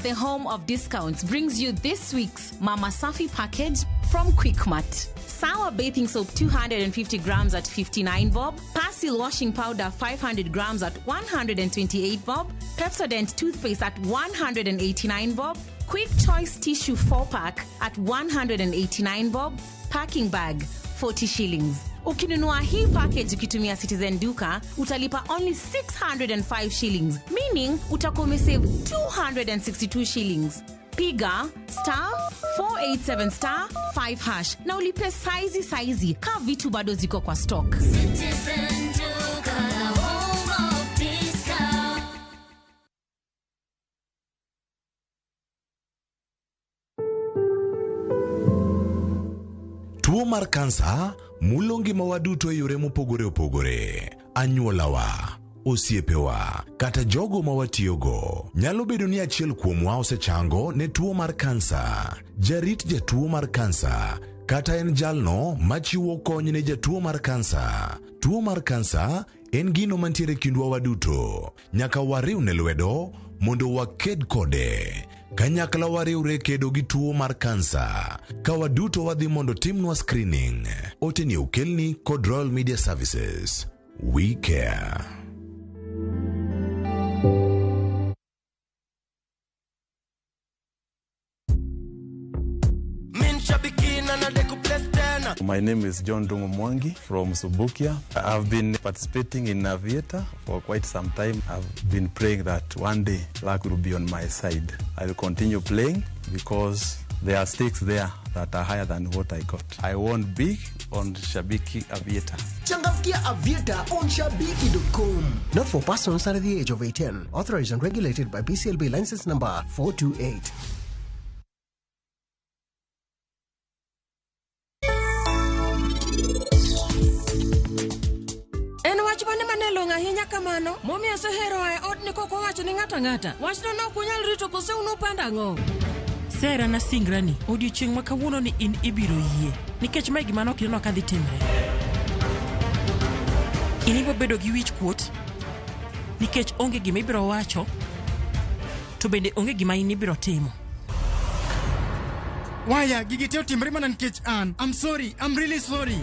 the home of discounts, brings you this week's Mama Safi package from Quickmart. Sour bathing soap 250 grams at 59 bob, Persil washing powder 500 grams at 128 bob, Pepsodent toothpaste at 189 bob, Quick Choice tissue 4 pack at 189 bob, packing bag 40 shillings. Ukinunua hii package ukitumia Citizen Duka utalipa only 605 shillings, meaning utakuwa umesave 262 shillings. Piga star 487 star 5 hash na ulipe saizi saizi ka vitu bado ziko kwa stock. Citizen Duka, the home of discount. Tuo mar kansa mulo ngimawa duto e yore mopogore opogore. Anyuolawa, osiepewa, kata jogo ma watiyogo. Nyalo bedo ni achiel kuomwa osechango ne tuo mar kansa. Jarit jatuo mar kansa kata en jalno machiwo kony ne jatuo mar kansa. Tuo mar kansa en gino mantiere kindwa waduto. Nyaka wariwne lwedo mondo waked kode. Kanyakla wariwre kedo gi tuo mar kansa. Ka waduto wadhi mondo timnwa screening. Ote ni okelni kod Royal Media Services. We care. Min shabiki na nadeku place tena. My name is John Dungu Mwangi from Subukia. I've been participating in Aviator for quite some time. I've been praying that one day luck will be on my side. I will continue playing because there are stakes there that are higher than what I got. I won big on Shabiki Aviator. Changamkia Aviator on Shabiki.com. Not for persons under the age of 18. Authorized and regulated by BCLB license number 428. En wach mane mane long'o ahinya kamano momiyo osehero ae odni kok owacho ni ng'ato ang'ata wachno ne ok unyal rito kose un upando ang'o Sera nasingrani odiochieng' ma kawuono ni in ibiro yie nikech mae gima nok ineno ka dhi timre in ibiro bedo gi wich kuot nikech onge gima ibiro wacho to bende onge gima in ibiro timo. Waya, gigi te otimre mana nikech an. I'm sorry, I'm really sorry.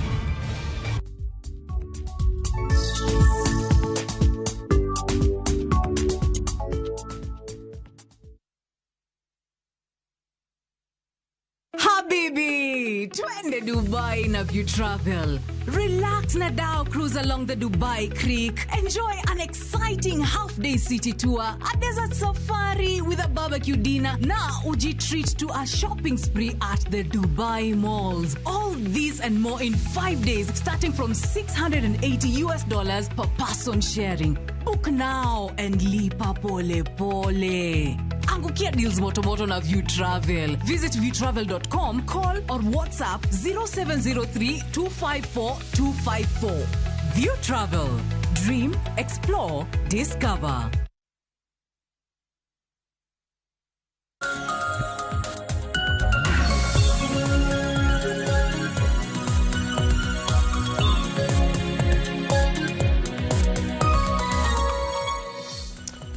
Habibi, twende Dubai na View Travel. Relax na dhow cruise along the Dubai Creek. Enjoy an exciting half-day city tour, a desert safari with a barbecue dinner, na uji treat to a shopping spree at the Dubai malls. All these and more in 5 days, starting from 680 US dollars per person sharing. Book now and lipa pole pole. Angukia deals motomoto na View Travel. Visit viewtravel.com, call or WhatsApp 0703 254 254. View Travel. Dream, explore, discover.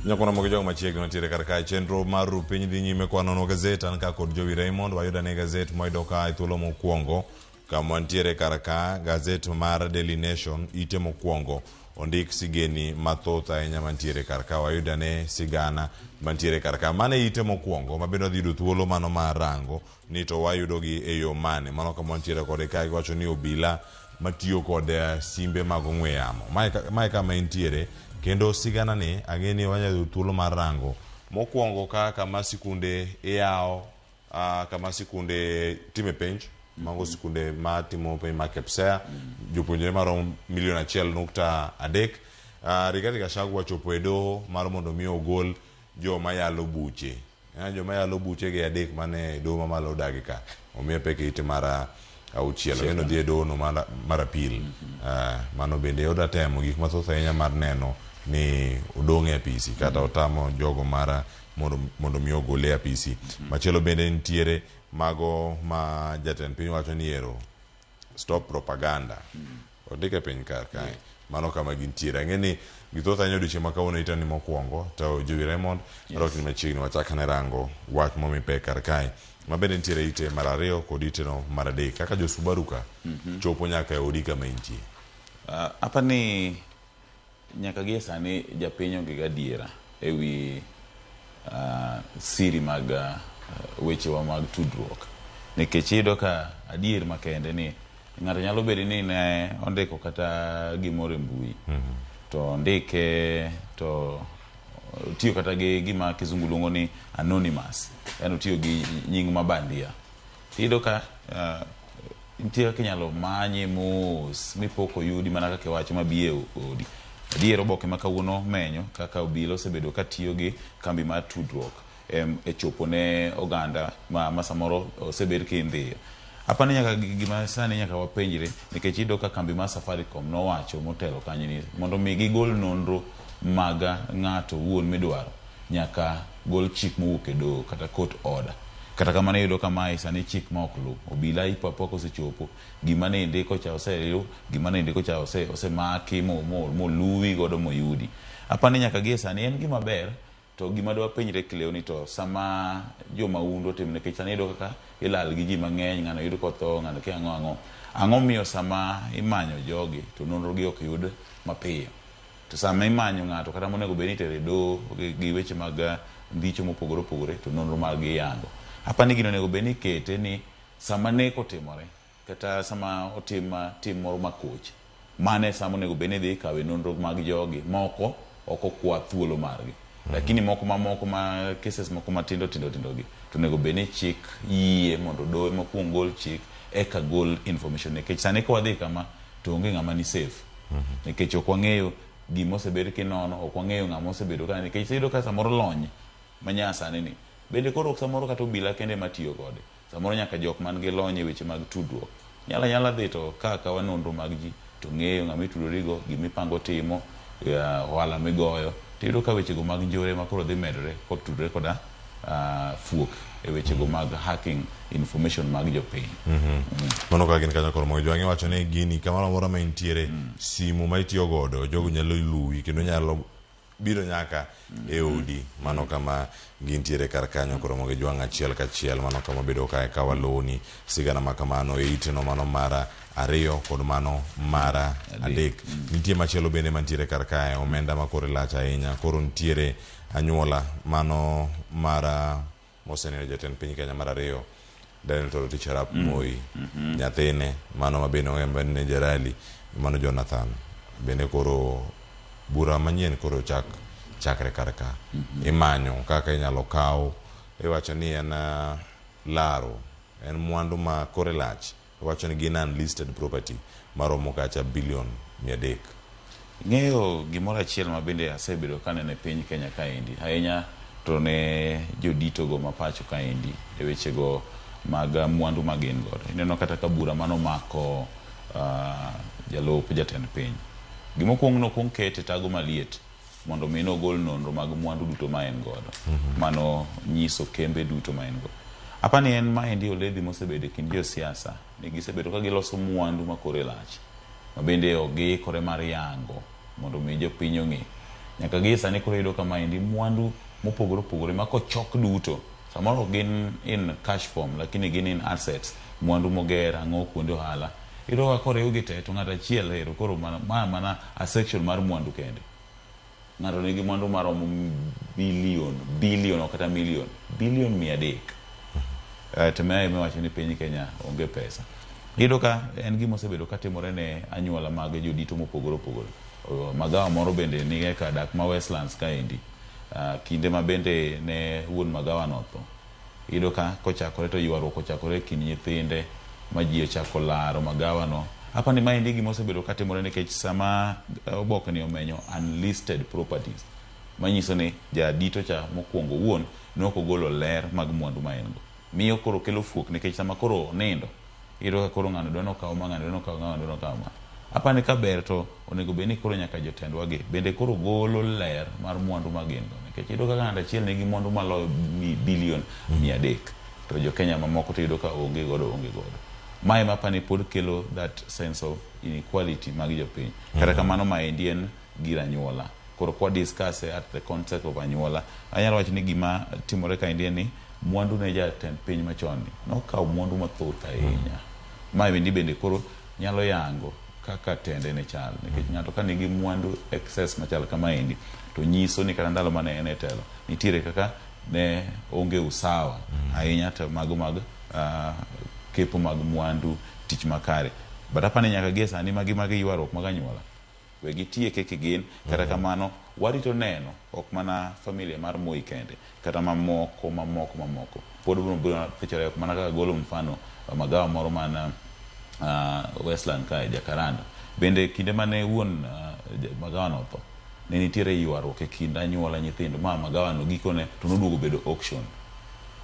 Nyakwana mogi jogo machiegni mantiere kar kae chenro mar ru piny dhi nyime kwa nono gazet an ka kod Jowi Raymond wayudo ane gazet mwayudo ka e thuolo mokwongo kama wantiere kar ka gazet mar Daily Nation ite mokwongo ondik sigeni mathoth ahinya mantiere kar ka wayudo ane sigana mantiere kar ka mano e ite mokwongo ma bende wadhi yudo thuolo mano mar rango ni to wayudogi e yo mane mano kama wantiere kode ka giwacho ni obila matiyo kod simbe mag ong'we yamo mae kama entiere kendo sigana ni ang'e ni wanyalo yudo thuolo mar rango mokwongo ka kama sikunde iyawo kama sikunde time penj mago sikunde matimo penj mar KPSEA jopuonjre maromo milion 1.3. Rigathi Gachagua chopo e doho mar mondo mi ogol joma yalo buche. Joma yalo buche gi adek mane e doho mamalo odagi ka omiye pek e ite mar auchiel kendo dhi e doho no mar appeal. Mano bende oda temo gik mathoth ahinya mar neno ni odong' e apisi kata otamo jogo mar mondo mi ogole e apisi. Machielo bende nitiere mago ma jatend piny wacho ni ero stop propaganda ondike piny kar kae. Mano kama gintiere. Ang'e ni githoth ahinya odiochieng' ma kawuono ita ni mokwongo to Jowi Raymond yes. Rokni machiegni wachak ane rango wach momi pek kar kae. Ma bende nitiere ite mar ariyo kod iteno mar adek kaka jo Subaru ka chopo nyaka e odi kama intie. Apa ni nyaka gie sani japiny onge gadiera ewi siri mag wechewa mag tudruok nikech iyudo ka adier makende ni ng'ato nyalo bedo ni ne ondiko kata gimoro e mbui to ondike to otiyo kata gi gima kizungu luongo ni anonymous, yani otiyo gi nying mabandia. Iyudo ka nitie kaka inyalo manye mos mipok oyudi mana kaka iwacho mabi e odi. Adier oboke ma kawuono menyo kaka obila osebedo katiyo gi kambi mar tudruok e chopo ne oganda ma samoro osebed kindhiyo. Apani nyaka gima sani nyaka wapenjre nikech iyudo ka kambi mar Safaricom nowacho motelo kanyo ni mondo mi gigol nonro mag ng'ato wuon midwaro nyaka gol chik mowuok e doho kata court order. Kata kamano iyudo ka mae sani chik ma ok luw. Obila ipo apoa kosechopo, gima ne indiko cha oseriw, gima ne indiko cha osemaki moluwi godo moyudi. Apani nyaka gie sani en gima ber to gima dwa penjre Cleo ni to sama jomahundu otimo nikech sani iyudo kaka ilal gi ji mang'eny, ng'ano yud kotho, ng'ano kia ang'o ang'o. Ang'o miyo sama imanyo jogi to nonro gi ok yud mapiyo? To sama imanyo ng'ato kata monego bed ni itere e doho gi weche mag ndicho mopogore opogore to nonro margi iyango. Apani gino onego bed ni ikete ni sama nek otimore kata sama otim tim moro makoch, mano e sama onego bed ni idhi ikawe nonro mag jogi moko ok okwa thuolo margi. Lakini moko mamoko ma cases moko matindo tindo tindo gi to onego bed ni chik yie mondo doho ema kuong gol chik eka gol information nikech sani ka wadhi kama to onge ng'ama ni safe. Nikech ok wang'eyo gima osebed kinono, ok wang'eyo ng'ama osebedo ka nikech iyudo ka samoro lony manyasani ni bende koro samoro kata obila kende ema tiyo kode. Samoro nyaka jok man gi lony e weche mag tudruok nyalo anyala dhi to ka akawa nonro mag ji to ng'eyo ng'ama itudorigo, gima ipango timo, ohala migoyo. Tiyudo ka wechego mag njore ema koro dhi medore kotudore koda fuok e wechego mag hacking information mag jopiny. Mano ka gin kanyo koro mondo jwang'e wacho ni gini kamoro amora ma intiere simu ma itiyo godo jogo nyalo luwi kendo nyalo biro nyaka e odi. Mano kama gintiere kar kanyo koro mondo jwang' achiel kachiel. Mano kama bedo kae ka waloni sigana ma kamano e iteno mano mar ariyo kod mano mar adek. Nitie machielo bende mantiere kar kae omenda ma kore lach ahinya. Koro nitiere anyuola mano mar moseneno jatend piny Kenya mar ariyo Daniel Toroitich arap Moi, nyathine mano ma bende ong'e ne Jarali mano Jonathan bende koro bura manyien koro chak chakre kar ka. Imanyo kaka inyalo kaw, iwacho ni en laro, en mwandu ma kore lach. Iwacho ni gin unlisted property maromo kacha bilion 300. Ing'eyo gimoro achiel ma bende asebedo kaneno e piny Kenya kaendi, ahinya to ne jodito go ma pacho kaendi e weche go mag mwandu ma gin godo. Ineno kata ka bura manomako jalup jatend piny. Gimokwong nokwong kete tago maliet mondo mi nogol nonro mag mwandu duto ma en godo. Mano nyiso kembe duto ma en go. Apani en maendi oledhi mosebedo e kind josiasa ni gisebedo ka giloso mwandu ma kore lach ma bende ok giikore mar yango mondo mi jopiny ong'e. Nyaka gie sani koro iyudo ka maendi mwandu mopogore opogore ma kochok duto samoro ok gin in cash form lakini gin in assets, mwandu moger, ang'o kuonde ohala. Iyudo ka koriwgi te to ng'ato achiel ero koro ma mana a section mar mwandu kende. Ng'ato nigi mwandu maromo bilion, bilion ok kata milion, bilion 300. To mae miwacho ni piny Kenya onge pesa. Iyudo ka en gima osebedo katimore ne anyuola mag jodito mopogore opogore. Magawa moro bende ni e kar dak ma Westlands kaendi. Kinde ma bende ne wuon magawa no otho, iyudo ka kochakore to ywaruok ochakore e kind nyithinde ma ji ochako laro magawa no. Apani maendi gima osebedo katimore nikech sama oboke ni omenyo unlisted properties, manyiso ni jadito cha mokwongo owuon ne ok ogolo ler mag mwandu ma en go. Miyo koro kelo fuok nikech sama koro onindo, iyudo ka koro ng'ano dwa nokaw ma, ng'ano dwa nokaw ma, ng'ano dwa nokaw ma. Apani ka ber to onego bed ni koro nyaka jotendwa gi bende koro golo ler mar mwandu ma gin go. Nikech iyudo ka ng'ato achiel nigi mwandu maloyo bilion 300 to jo Kenya mamoko to iyudo ka onge godo, onge godo. Mae ema apani pod kelo that sense of inequality mag jopiny. Kata kamano maendi en gir anyuola. Koro kwa discuss at the context of anyuola, anyalo wacho ni gima timore kaendi en ni mwandu ne jatend piny machon ni nokawo mwandu mathoth ahinya. Maendi bende koro nyalo yango kaka tende ne chal nikech ng'ato ka nigi mwandu excess machal kamaendi to nyiso ni kata ndalo mane en e telo nitiere kaka ne onge usawa ahinya to mago mag kepo mag mwandu tich makare. But apani nyaka gie sani magi magi ywaruok mag anyuola we gitieke kigin kata kamano warito neno ok mana familia mar Moi kende kata mamoko mamoko mamoko pod biro biro pichore ok mana kaka golo mfano magawa moro man Westland kae Jacaranda bende kinde mane wuon magawa no otho ne nitiere ywaruok e kind anyuola nyithindo ma magawa no gikone to noduogo bedo auction.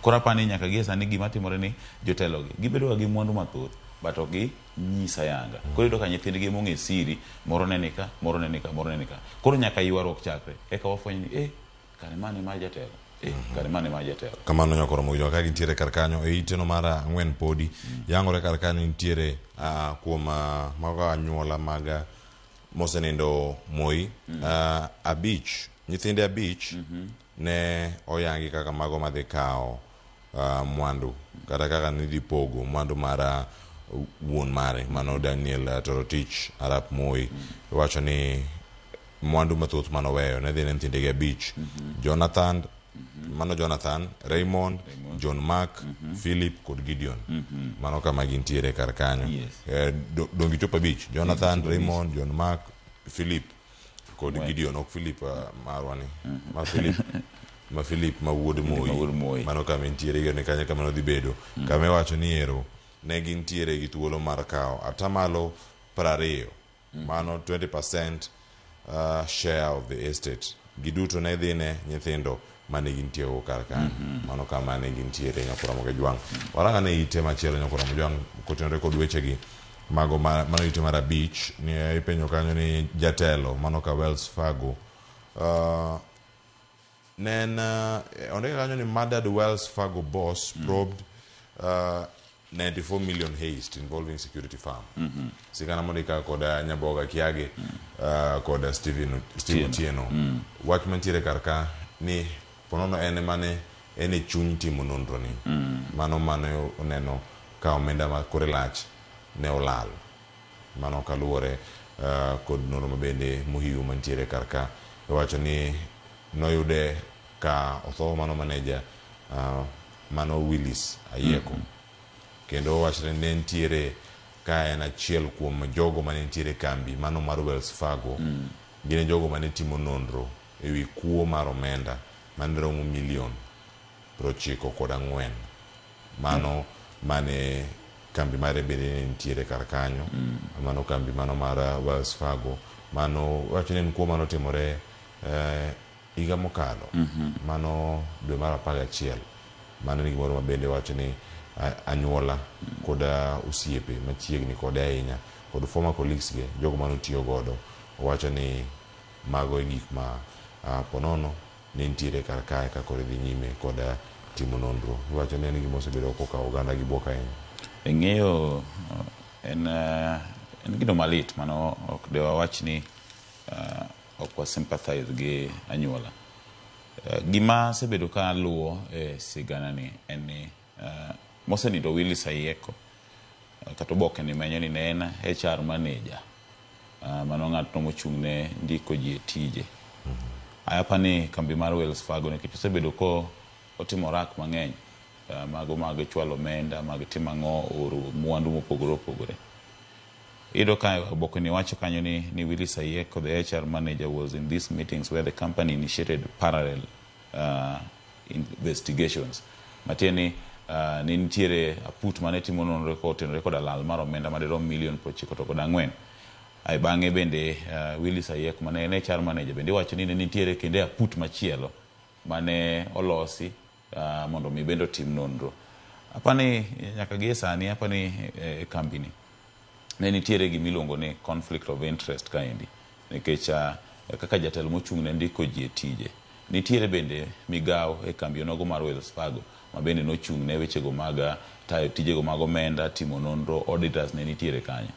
Koro apani nyaka gie sani gima timore ni jotelo gi gibedo ga gi mwandu mathoth but ok gi nyis ayanga. Koro iyudo ka nyithindgi ema ong'e siri moro ne nika moro ne nika moro ne nika. Koro nyaka ywaruok chakre eka wafweny ni kare mane mar jatelo kare mane mar jatelo. Kamano nyakoro mojo ka gintiere kar kanyo e iteno mar ang'wen podi yangore kar kanyo nitiere kuom mago anyuola mag mosenindo Moi abich nyithinde abich ne oyangi kaka mago madhi kawo mwandu kata kaka nidhi pogo mwandu mar wuon mare mano Daniel Toroitich arap Moi. Iwacho ni mwandu mathoth manoweyo ne dhi ne nyithindegi abich Jonathan mano Jonathan Raymond, John Mark, Philip kod Gideon. Mano kama gintiere kar kanyo. Dong gichopo abich Jonathan, Raymond, John Mark, Philip kod Gideon ok Philip marwa ni ma Philip ma Philip ma wuod Moi. Mano kama entiere igeno ni kanyo kama nodhi bedo. Kama iwacho ni ero ne gintiere gi thuolo mar kawo atamalo 20 mano 20% share of the estate. Giduto ne dhi ne nyithindo mane gintie go kar kanyo. Mano kama ne gintiere nyakora Mogejwang'. Warang ane ite machielo nyakora Mogejwang' kotenore kod wechegi mago mano ite mar abich ni ipenjo kanyo ni jatelo mano ka Wells Fargo ne en ondike kanyo ni murdered Wells Fargo boss probed 94 million heist involving security firm. Sigana mondika kod Nyaboga Kiage kod Steve Otieno. Wach mantiere kar ka ni ponono en mane en e chuny timo nonro ni. Mano mane oneno ka omenda ma kore lach ne olal. Mano kaluwore kod nonro mabende muhiu mantiere kar ka. Iwacho ni noyude ka otho mano maneja mano Willis Ayieko. Kendo wachre ne nitiere ka en achiel kuom jogo mane nitiere kambi mano mar Wells Fargo. Gin jogo mane timo nonro ewi kuo mar omenda mane romo milion 94. Mano mane kambi mare bende ne nitiere kar kanyo. Mano kambi mano mar Wells Fargo. Mano wacho ni en kuo manotimore higa mokalo. Mano dwe mar 11. Mano ni gimoro mabende wacho ni anyuola kod osiepe machiegni kode ahinya kod former colleagues ge jogo manotiyo godo owacho ni mago e gik ma ponono ne nitiere kar kae ka koro idhi nyime kod timo nonro. Iwacho ni en gima osebedo kokawo oganda gi buok ahinya. Ing'eyo en gino malit mano ok de wawach ni ok wa sympathize gi anyuola. Gima asebedo ka aluwo e sigana ni en ni mosenindo Willis Ayieko kata oboke ni menyo ni ne en HR manager mano ng'atno mochung' ne ndiko ji e tije. Apani kambi mar Wells Fargo nikech osebedo ko otimo rak mang'eny mago mag chwalo omenda mag timo ang'o oro mwandu mopogore opogore. Iyudo ka oboke ni wacho kanyo ni Willis Ayieko the HR manager was in these meetings where the company initiated parallel investigations. Matiende ni ne nitiere aput mane timo nonro kotenore koda lal mar omenda madirom milion 94. Ai bang'e bende Willis Ayieko mane en HR manager bende iwacho ni ne nitiere kendo aput machielo mane olosi mondo mi bende otim nonro. Apani nyaka gie sani apani e kambi ni ne nitiere gima iluongo ni conflict of interest kaendi nikech kaka jatelo mochung' ne ndiko ji e tije nitiere bende migawo e kambi onogo mar Wells Fargo ma bende nochung' ne wechego mag tayo tijego mag omenda, timo nonro, auditors ne nitiere kanyo.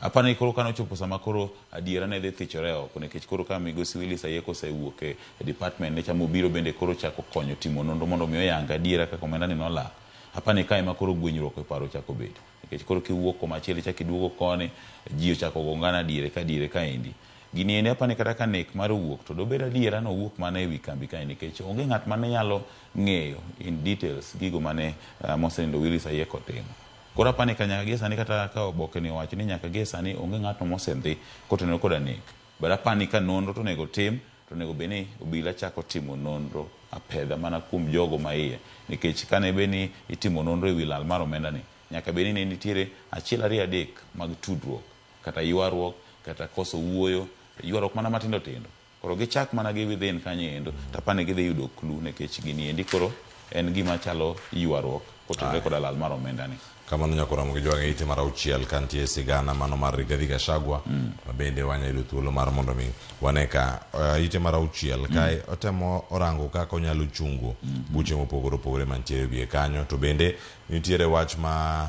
Apani ni koro kanochopo sama koro adiera ne dhi thichore oko nikech koro ka migosi Willis Ayieko osewuok e department ne cha mobiro bende koro chako konyo timo nonro mondo mi oyang adiera kaka omenda ni nolal. Apani ka ema koro gwenyruok e paro ochako bet. Nikech koro kiwuok komachielo ichako iduogo koni, ji ochako gongana diere ka diere kaendi. Gini endi apani kata ka nek mar owuok to dobed adiera ni owuok mana ewi kambi kae nikech onge ng'at mane nyalo ng'eyo in details gigo mane mosenindo Willis Ayieko otimo. Koro apani ka nyaka gie sani kata ka oboke ni owacho ni nyaka gie sani onge ng'atno mosendhi kotenore koda nek. But apani ka nonro to onego tim to onego bed ni obila chako timo nonro apedha mana kuom jogo ma iye. Nikech kane bed ni itimo nonro ewi lal mar omenda ni, nyaka bed ni ne nitiere achiel ariyo adek mag tudruok kata ywaruok kata koso wuoyo, ywaruok mana matindo tindo. Koro gichak mana gi within kanyo endo to apani gidhi yudo clue nikech gini endi koro en gima chalo ywaruok kotenore koda lal mar omenda ni. Kamano nyaka romo gi jwang'e ite mar auchiel ka nitie sigana mano mar Rigathi Gachagua ma bende wanya yudo thuolo mar mondo mi wane ka ite mar auchiel kae otemo orango kaka onyalo chungo buche mopogore opogore mantiere e wiye kanyo to bende nitiere wach ma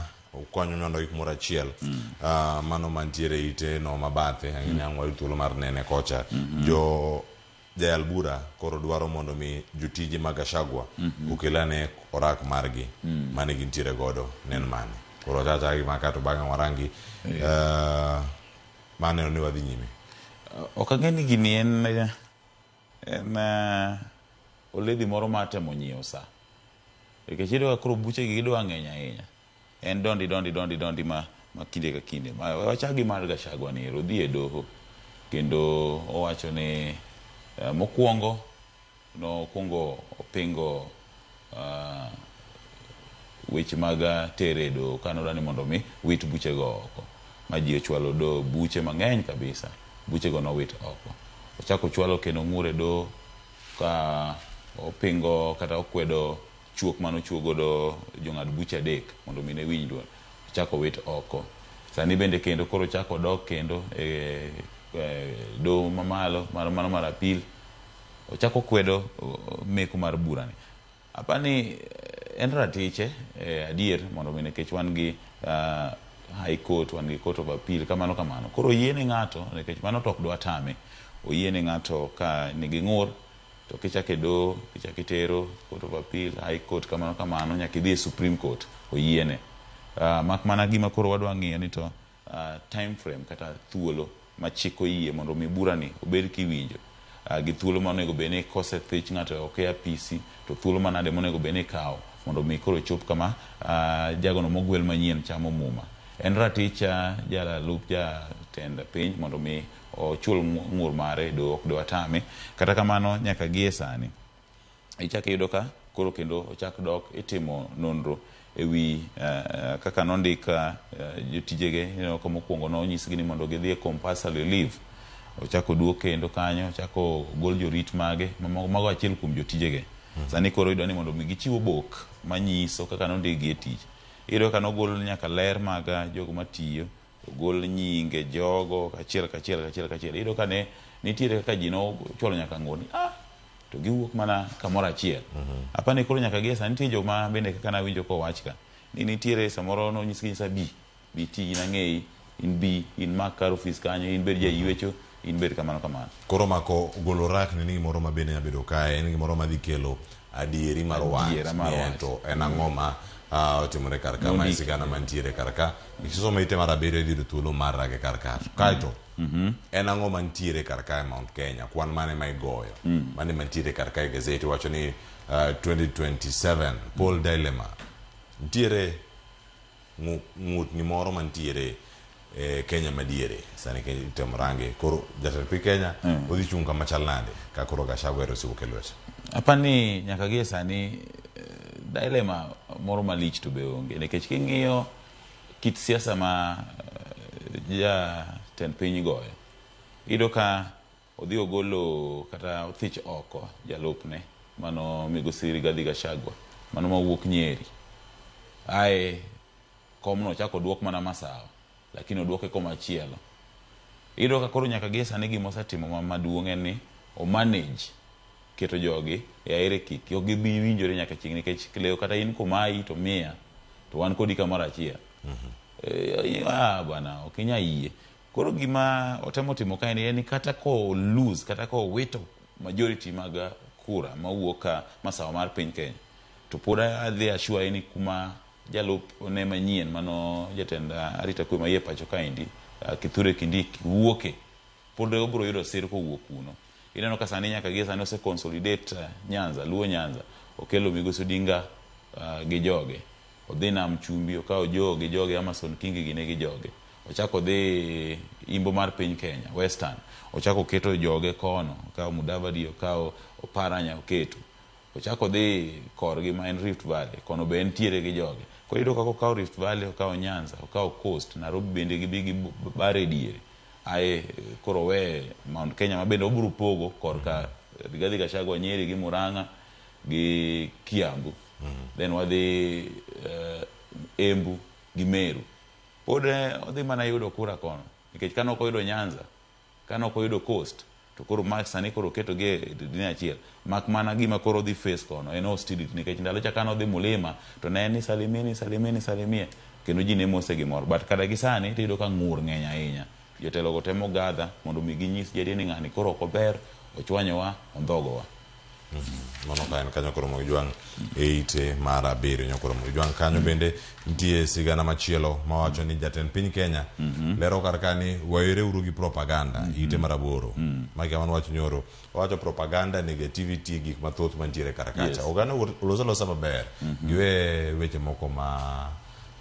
konyo mondo gik moro achiel mano mantiere ite no mabathe ang'e ni ang' wayud thuolo mar nene kocha jo jayal bura koro dwaro mondo mi jotije mag Gachagua okel ane orak margi mane gintiere godo nen mane koro wachacha gi maka to bang'e warangi maneno ni wadhi nyime. Ok ang'e ni gini en oledhi moro mar temo nyiewo sa. Nikech iyudo ka koro buche gi gidwa ng'eny ahinya. En dondi dondi dondi dondi ma kinde ka kinde. Wachak gi mar Gachagua ni ero odhi e doho kendo owacho ni mokwongo nokwongo opingo weche mag tere e doho kanodwa ni mondo mi wit buchego oko. Ma ji ochwalo doho buche mang'eny kabisa. Buchego nowit oko. Ochako ochwalo kendo ng'ur e doho ka opingo kata okwedo chuok manochuo godo jong'ad buche adek mondo mi ne winj duol. Ochako wit oko. Sani bende kendo koro ochako odok kendo e doho mamalo mano mar appeal. Ochako kwedo meko mar burani. Apani en ratiche adier mondo mi nikech wan gi High Court, wan gi Court of Appeal kamano kamano. Koro oyiene ng'ato nikech mano to ok dwa tame. Oyiene ng'ato ka nigi ng'ur to kichako e doho, kichako itero Court of Appeal, High Court kamano kamano nyaka idhi e Supreme Court oyiene. Mak mana gima koro wadwa ng'iyo ni to time frame kata thuolo ma chik oyie mondo mi burani obed kiwinjo. Gi thuolo monego bed ni kosethich ng'ato ok e apisi to thuolo manade monego bed ni ikawo mondo mi koro chop kama jagono mogwel manyien chamo muma. En ratich jalup jatend piny mondo mi ochul ng'ur mare doho ok dwatame. Kata kamano nyaka gie sani ichako iyudo ka koro kendo ochak dok itimo nonro ewi kaka nondik jotijege. Ineno ka mokwongo nonyisgi ni mondo gidhi e compulsory leave. Ochako oduok kendo kanyo, ochako ogol jorit mage, mago achiel kuom jotijege. Sani koro iyudo ni mondo mi gichiw obok manyiso kaka nondikgi e tich. Iyudo ka nogol nyaka ler mag jogo matiyo, ogol nyinge jogo achiel kachiel kachiel kachiel. Iyudo ka ne nitiere kaka ji nochwalo nyaka ng'ur ni to giwuok mana kamoro achiel. Apani koro nyaka gie sani nitie joma bende kaka nawinjo kowach ka ni nitiere samoro nonyisgi nyisa bi ti in ang'eyi in bi in mak kar ofis kanyo in bed jaywecho in bed kamano kamano. Koro mako golo rak ni gimoro ma bende nyalo bedo kae en gimoro madhi kelo adieri mar wach Adiera mar ni wach. En to en ang'o ma otimore kar ka ma Nondiki. Sigana mantiere kar ka kisomo ite mar abiriyo idhi yudo thuolo mar rage kar ka kaeto en ang'o mantiere kar ka e Mount Kenya kwan mane ma igoyo mane mantiere kar ka e gazeti wacho ni 2027 poll dilemma nitiere ng'utni moro mantiere e Kenya madiere sani itemo range koro jatend piny Kenya odhi chung' kama chal nade ka koro Gachagua ero osewuok e lwete. Apani nyaka gie sani dilemma moro malich to be onge nikech king'iyo kit siasa ma jatend piny goyo iyudo ka odhi ogolo kata othich oko jalupne mano migosi Rigathi Gachagua mano mawuok Nyeri ae komno ochako oduok mana Masawa lakini oduoke komachielo. Iyudo ka koro nyaka gie sani gima osetimo maduong' en ni o manage keto jogi e hierarchy ok gibi winjore nyaka chieng' nikech leo kata in komayi to miya to wan kodi kamoro achiel. Ah bwana, ok inyal yie. Koro gima otemo timo kae en ni kata ko lose, kata ko wito majority mag kura mawuok ka masawa mar piny Kenya, to pod adhi assure ni kuma jalup ne manyien mano jatend arita kwe maiye pacho kaendi, Kithure Kindiki, wuoke, pod obiro yudo sir kowuok kuno. Ineno ka sani nyaka gie sani ose consolidate Nyanza, Luo Nyanza, okelo Migosi Odinga gi joge, odhi Nam Chumbi okawo Joho gi joge, Amason Kingi gine gi joge, ochako odhi imbo mar piny Kenya, Western, ochako oketo joge kono, okawo Mudavadi, okawo Oparanya oketo, ochako odhi korgi ma en Rift Valley, kono be entiere gi joge. Koro iyudo kaka okawo Rift Valley, okawo Nyanza, okawo Coast, Nairobi bende gibi gi bare diere, ae koro owe Mount Kenya ma bende obiro pogo korka Rigathi Gachagua, Nyeri gi Murang'a gi Kiambu. Then wadhi Embu gi Meru. Pod odhi mana yudo kura kono, nikech kane ok oyudo Nyanza, kane ok oyudo Coast, to koro ma sani koro oketo gi e dini achiel. Mak mana gima koro odhi face kono en hostility, nikech ndalo cha kane odhi Mulima to ne en ni salimie ni salimie ni salimie, kendo ji ne mose gimoro. But kata gi sani tiyudo ka ng'ur ng'eny ahinya. Jotelo go temo gather mondo mi ginyis ji adier ni ng'ani koro ok ober, ochwanyowa, ondhogowa. Mano ka en kanyo koro Mojwang' e ite mar 7 nyokoro Mojwang' kanyo bende nitie sigana machielo mawacho ni jatend piny Kenya lero kar ka ni wawere uru gi propaganda, ite mar 8. Magi kama wacho nyoro, wacho propaganda, negativity, gik mathoth mantiere kar kacha. Oganda oloso alosa maber, giwe weche moko ma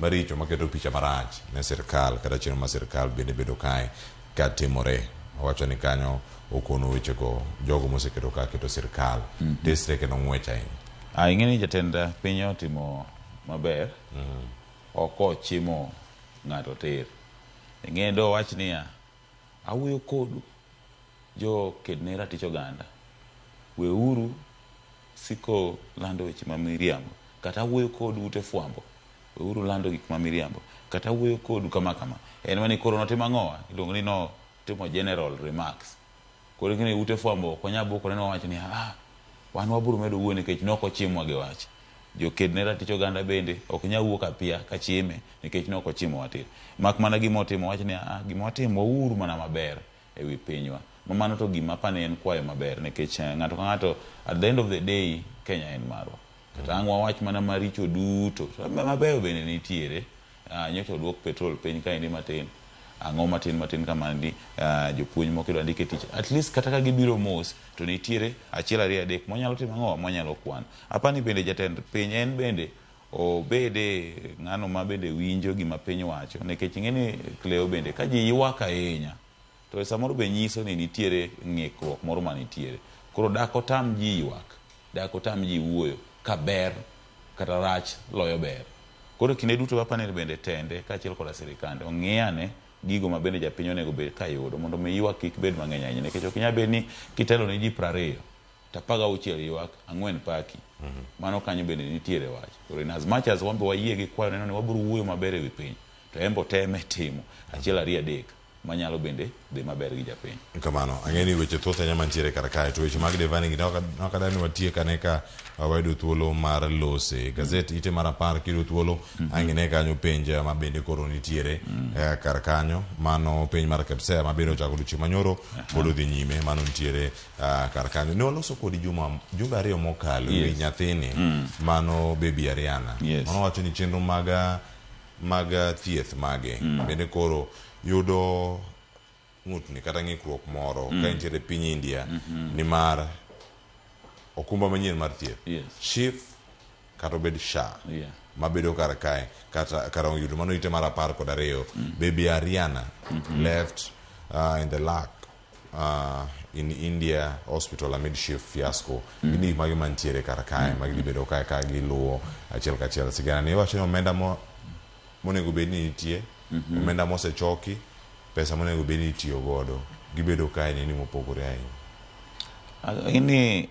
maricho maketo picha marach ne sirkal kata chenro mar sirkal bende bedo kae katimore. Owacho ni kanyo okono wechego jogo moseketo ka keto sirkal tesre kendo ng'wech ahinya. Ing'e ni jatend piny otimo maber, ok ochimo ng'ato tir. Ing'e do wach niya, awuoyo kodu jo kedne ratich oganda, weuru siko lando weche ma miriambo, kata awuoyo kodu ute fwambo, weuru lando gik ma miriambo, kata awuoyo kodu kama kama. En mani koro notimo ang'owa, iluongo ni notimo general remarks. Koro ing'e ni ute fwambo ok wanyal bukore ni wawacho ni wan wabiro medo wuoyo nikech nok ochimwa gi wach. Joked ne ratich oganda bende ok nyal wuok apia kachime nikech nok ochimo tir. Mak mana gima otimo wach ni gima watimo wauru mana maber ewi pinywa. Ma mano to gima apani en kwayo maber nikech ng'ato ka ng'ato at the end of the day Kenya en marwa. Kata ang' wawach mana maricho duto, to mabeyo bende nitiere. Nyocha oduok petrol piny kaendi matin, ang'o matin matin kamandi, jopuonj moko idwa ndik e tich. At least kata ka gibiro mos to nitiere 1 2 3 mwanyalo timo ang'o, mwanyalo kwano. Apani bende jatend piny en bende obede ng'ano ma bende winjo gima piny wacho, nikech ing'e ni Cleo bende ka ji ywak ahinya to samoro be nyiso ni nitiere ng'ikruok moro manitiere. Koro dak otam ji ywak, dak otam ji wuoyo ka ber kata rach loyo ber. Koro kinde duto apani bende tende kaachiel koda sirikande ong'iyane gigo ma bende japiny onego bed ka yudo mondo mi ywak kik bed mang'eny ahinya, nikech ok inyal bet ni kitelo ne ji 20 to 16 ywak, 4 paki. Mano kanyo bende nitiere wach. Koro in as much as wan be wayie gi kwayo neno ni wabiro wuoyo maber ewi piny, to en be oteme timo 1 2 3 manyalo bende dhi maber gi japiny. Kamano, ang'e ni weche thoth ahinya mantiere kar kae, to weche mag Devani gi nok adwa ni watiek ane ka wayudo thuolo mar lose. Gazet ite mar 10 kiyudo thuolo, ang' ine kanyo penj ma bende koro nitiere kar kanyo, mano penj mar KPSEA ma bende ochako odiochieng' manyoro pod odhi nyime, mano nitiere kar kanyo. Ne waloso kodi jumbe 2 mokalo ewi nyathini, mano baby Ariana. Mano wacho ni chenro mag thieth mage bende koro yudo ng'utni kata ng'ikruok moro ka entiere piny India, nimar okumba manyien mar thieth, SHIF kata obed SHA, mabedo kar kae kata kar yudo mano ite mar 12. Baby Ariana left in the luck in India hospital amid SHIF fiasco. Gin gik mage mantiere kar kae ma gidhi bedo kae ka giluwo achiel kachiel sigana ni iwacho ni omenda monego bed ni nitie, omenda mosechoki, pesa monego bed ni itiyo godo gibedo kae nini mopogore ahinya. Ni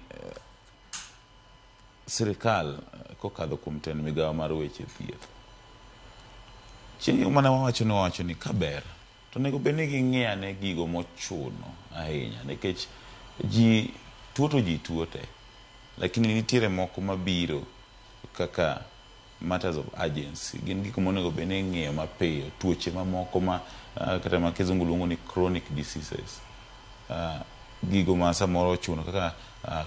sirikal kokadho kuom tend migawo mar weche thieth, chieng' mane wawacho ni kaber to onego bed ni ging'i ane gigo mochuno ahinya, nikech ji Tuo to ji tuo te, lakini nitiere moko mabiro kaka matters of urgency. Gin gik monego bed ni ing'iyo mapiyo. Tuoche mamoko ma kata ma kizungu luongo ni chronic diseases. Gigo ma samoro ochuno kaka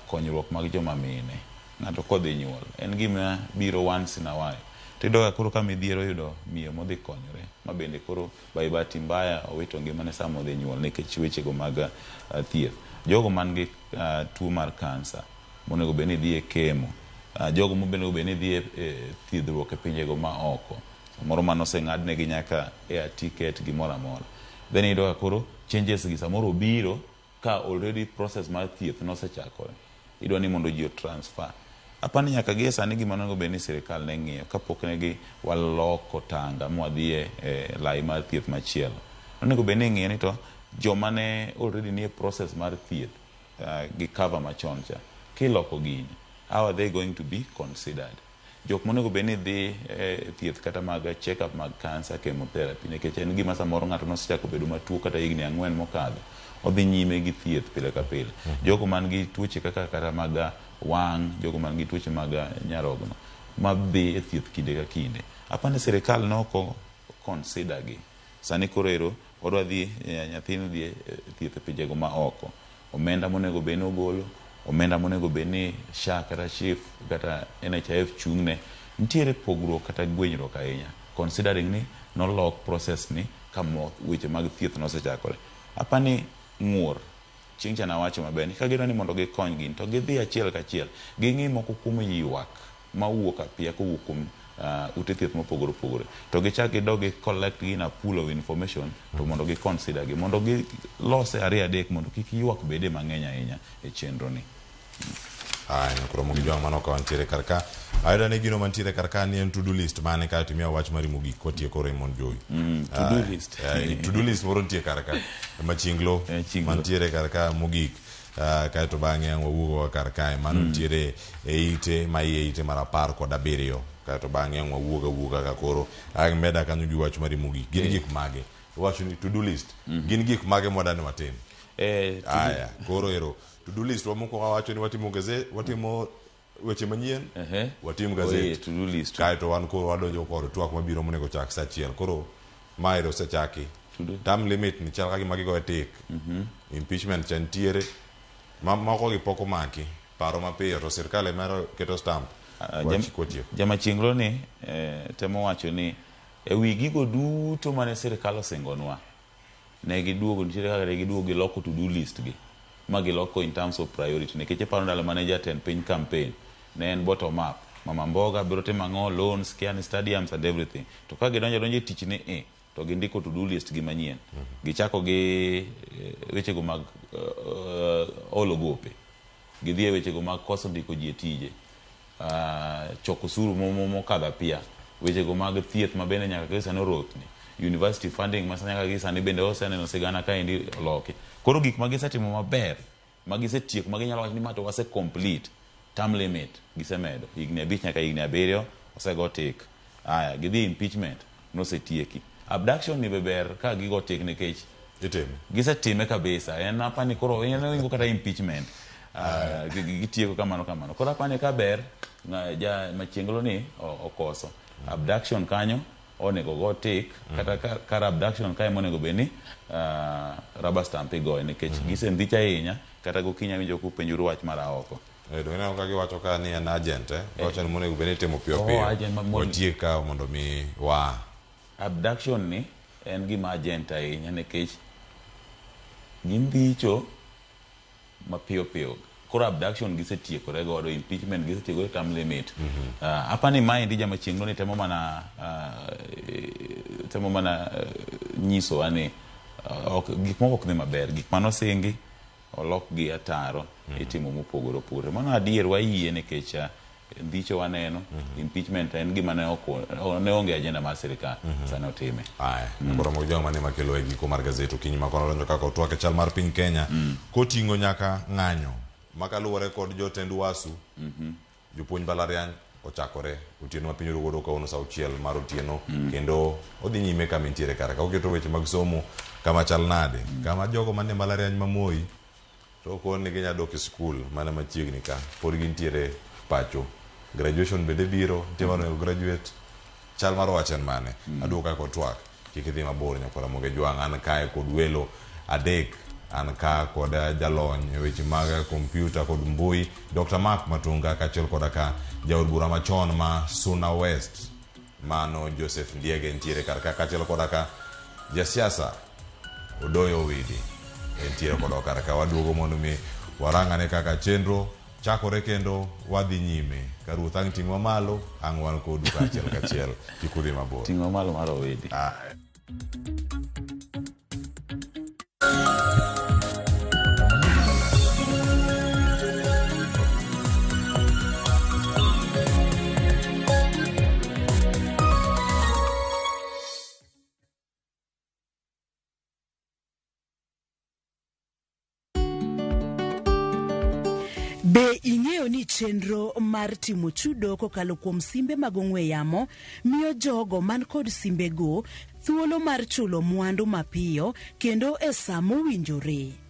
konyruok mag joma mine. Ng'ato kodhi nyuol, en gima biro once in a while. Tiyudo ka koro ka midhiero oyudo miyo modhi konyore, ma bende koro by bahati mbaya owito ngimane sama odhi nyuol nikech wechego mag thieth. Jogo man gi tuo mar kansa monego bed ni dhi e chemo, jogo monego bed ni dhi e thiedhruok e pinjego ma oko, samoro mano oseng'adnegi nyaka air ticket gimoro amora. Then iyudo ka koro changes gi samoro obiro ka already process mar thieth nosechakore. Idwa ni mondo ji o transfer. Apani nyaka gie sani gima onego bed ni sirikal ne ng'iyo kapok ne gi waloko tanga mwadhi e lai mar thieth machielo. Onego bed ni ing'iyo ni to joma ne already nie process mar thieth gi cover machon cha, kiloko gini, how are they going to be considered? Jok monego bed ni dhi e thieth kata mag check up mag cancer, chemotherapy, nikech en gima samoro ng'ato nosechako bedo matuo kata higni 4 mokadho, odhi nyime gi thieth pile ka pile. Jogo man gi tuoche kaka kata mag wang', jogo man gi tuoche mag nyarogno, madhi e thieth kinde ka kinde. Apani sirikal ne ok consider gi. Sani koro ero odwa dhi nyathini dhi e thieth e pinjego ma oko. Omenda monego bed ni ogolo, omenda monego bed ni SHA kata SHIF kata NHIF chung'ne, nitiere pogruok kata gwenyruok ahinya considering ni nolok process ni ka weche mag thieth nosechakore. Apani ng'ur chieng' cha nawacho maber ni ka gidwa ni mondo gikony gini to gidhi achiel kachiel ging'i moko kuom ywak mawuok apiya kowuok kuom ute thieth mopogore opogore to gichak gidog gi collect gi in a pool of information to mondo gi consider gi mondo gilose ariyo adek mondo kik ywak bede mang'eny ahinya e chenro ni. Aya, koro gi jwang' mano ka wantiere kar ka. Ayudo ni gino mantiere kar ka ni en to do list mane kae to imiya wach mari mogik kwatieko Raymond Jowi. To do list. To do list moro nitie kar ka. Machinglo mantiere kar ka mogik. Kae to bang'e ang' wawuog kar kae mano nitiere e ite ma iye ite mar 17 kae to bang'e ang' wawuog awuoga ka koro ang' meda kanyo gi wach mari mogik. Gin gik mage? Iwacho ni to do list. Gin gik mage mwadani watim? Aya, koro ero to do list wa mokwongo wawacho ni watimo gazet, watimo weche manyien, watim gazet. To do list. Kaeto wan koro wadonjo kod twak mabiro monego chak sa 1. Koro ma ero osechaki. Term limit ni chal ka gima gigoye tik. Impeachment cha nitiere. Ma moko gi pok omaki. Paro mapiyo to sirkal ema keto stamp. Wach kotieko. Jamachienglo ni temo wacho ni e wi gigo duto mane sirikal osingonwa ne giduogo nitiere kaka ne giduogo giloko to do list gi ma giloko in terms of priority nikech iparo ndalo mane jatend piny campaign ne en bottom up mama mboga biro timo ang'o loans kia ni stadiums and everything to ka gidonjo donjo e tich ni e to gindiko to do list gi manyien gichako gi wechego mag olo gope gidhi e wechego mag koso ndiko ji e tije choko osuru mokadho apia wechego mag thieth ma bende nyaka gi sani orokni university funding ma nyaka gi sani bende oseneno sigana kaendi oloki koro gik ma gisetimo maber ma gisetieko ma ginyalo wacho ni ma to wase complete term limit gisemedo higni 5 nyaka higni 7 osego tik aya gidhi impeachment nosetieki abduction ni be ber ka gigo tik nikech Itime. gisetime kabisa en apani koro en oingo kata impeachment gitieko kamano kamano koro apani ka ber ja machienglo ni okoso abduction kanyo onego go tik kata kar abduction kae monego bed ni rubber stamp igoye nikech gisendhich ahinya kata gokinyi awinjo kupenjoru wach mar aoko. To ineno ka giwacho ka ni en urgent giwacho ni monego bed ni itimo piyo Oh, piyo urgent watiek ka mondo mi wa abduction ni en gima urgent ahinya nikech gindhicho mapiyo piyo koro abduction gisetiekore godo impeachment gisetiekore term limit apani maendi jamachiengno ni temo mana nyisowa ni gik moko ok dhi maber gik manosingi olok gi ataro itimo mopogore opogore mano adier wayie nikech ndhicho waneno impeachment en gima ne ok ne onge agenda mar sirikal sani otime. Aya, koro mogo joma mane makelo e giko mar gazet okinyi ma kono donjo kaka otwak e chal mar piny Kenya koting'o nyaka ng'anyo makaluwore kod jotend wasu jopuonj mbalariany ochakore otieno ma piny orugo godo kawuono sa 6 mar otieno kendo odhi nyime kama entiere kar ka oketo weche mag somo kama chal nade kama jogo manie mbalariany ma Moi To okon ni ginya dok e skul mana machiegni ka pod gintiere pacho. Graduation bende biro, nitie manonego graduate. Chal mar wach en mane? Aduogo ka kod twak. Kik idhi mabor nyakwara Moge Jwang'. An kae kod welo adek. An ka kod jalony e weche mag kompyuta kod mbui Dr. Mark Matunga kaachiel koda ka jaod bura machon ma Suna West mano Joseph Ndiege nitiere kar ka kaachiel koda ka jasiasa Odoyo Owidi entiere kodwa kar ka. Waduogo mondo mi warang ane kaka chenro chakore kendo wadhi nyime. Ka ruoth ang' ting'wa malo, ang' wan kodu kaachiel kachiel. Kik udhi mabor. Ting'wa malo mar Owidi. Be ing'eyo ni chenro mar timo chudo kokalo kuom simbe mag ong'we yamo miyo jogo man kod simbego thuolo mar chulo mwandu mapiyo kendo e sa mowinjore?